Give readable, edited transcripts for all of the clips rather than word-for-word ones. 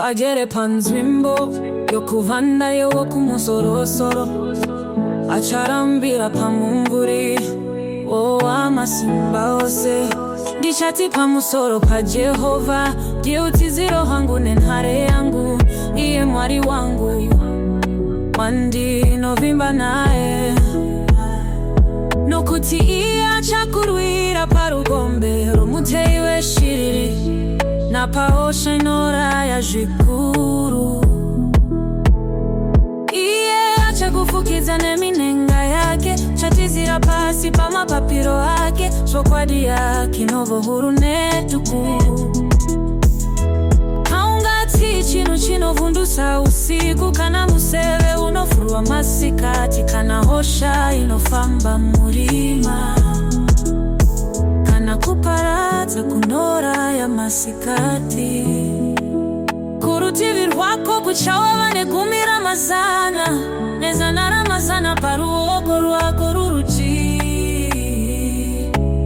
Agere panzvimbo yokuvanda yeWokumusorosoro, acharambira pamumvuri woWamasimba Ose. Ndichati pamusoro paJehovha, Ndiye utiziro hwangu nenhare yangu, iye Mwari wangu wandinovimba naye. Nokuti iye achakurwira parugombe rwomuteyi weshiri, napahosha inouraya zvikuru. Iye achakufukidza neminhenga yake, uchatizira pasi pamapapiro ake, zvokwadi yake inova huru neduku. Haungatyi chinhu chinovhundusa usiku, kana museve unofurwa masikati, kana hosha inofamba murima, kana kuparadza kunouraya masikati. Kurutivi rwako kuchawa vane gumi ramazana, nezana ramazana paruoko rwako rworudyi,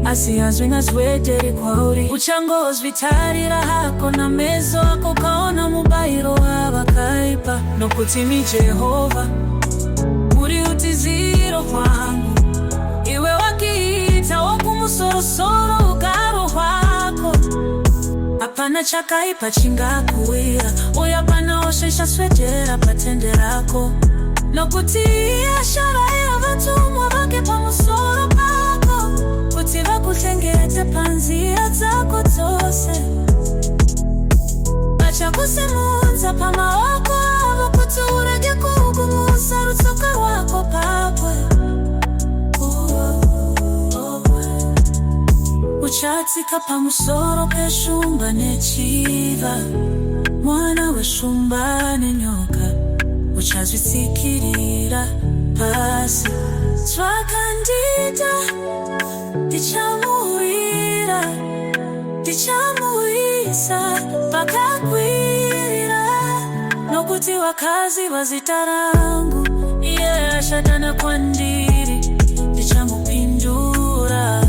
asi hazvingaswederi kwauri. Uchangozvitarira hako nameso ako, ukaona mubayiro wavakaipa. Nokuti imi Jehovha muri utiziro hwangu, iwe wakaita Wokumusorosoro ugaro hwako. Hapana chakaipa chingakuwira, uye hapana hosha ichaswedera patende rako. Nokuti iye acharayira vatumwa vake pamusoro pako, kuti vakuchengete panzira dzako dzose. Vachakusimudza pamaoko avo, kuti urege kugumbusa rutsoka rwako pabwe. Oh. Uchatsika pamusoro peshumba nechiva, mwana weshumba nenyoka uchazvitsikirira pasi. Zvakandida, ndichamurwira, ndichamuisa pakakwirira, nokuti wakaziva zita rangu. Iye achadana kwandiri, ndichamupindura.